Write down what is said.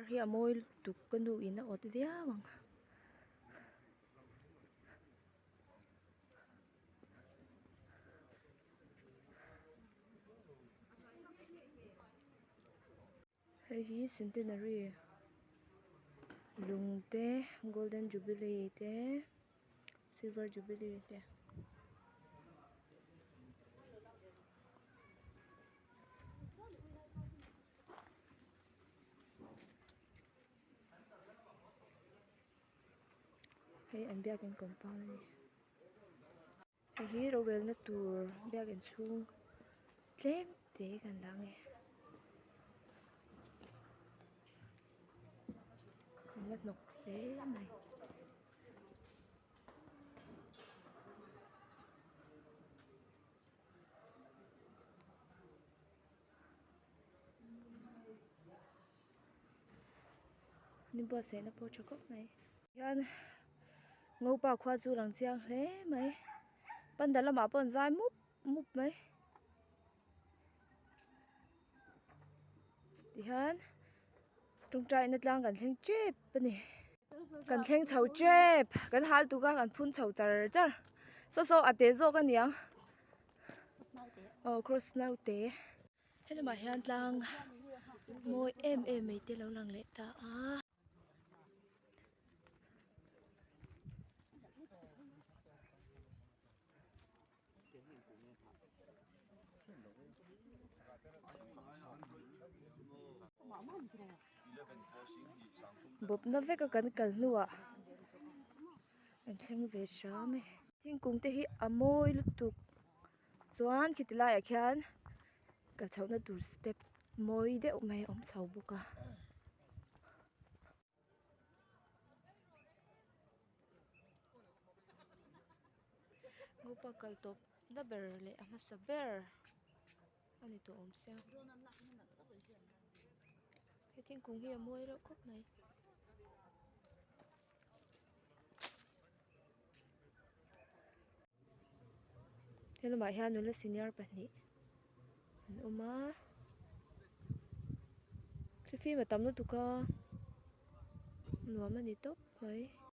hi a mawi lutuk ka nu in a awt viau ang. Hei hi centenary lung te golden jubilee te silver jubilee te. Hei an biakin compound a ni. Hei hi rorelna tur biakin chhung tlem te kan la ang e. An la hnawk hle mai. Ni buatsaihna pawh tha khawp mai hian ngopa khua chu lang chiang hle mai pandal lamah pawh an zai mup mup mai tihian tawngtaina tlang kan thleng tep a ni kan thleng chho tep kan hal tuk a kan phun chho char char saw saw a te zawk a niang aw cross naute. Helamah hian tlang mawi em em mai te lo lang leh ta a. Bawpna veka kan kal hnuah kan thleng ve hram e. Thingkung te hi a mawi lutuk. Chuan khiti laiah khian kal chhohna tur step mawi deuh mai a awm chho bawk a. Ngopa kal tawp na ber leh a hmasa ber a ni tawh awm sia. He thingkung hi a mawi reuh khawp mai. He lamah hian nula senior pahnih an awm a thlifim a tam lutuk a nuam a ni tawp mai.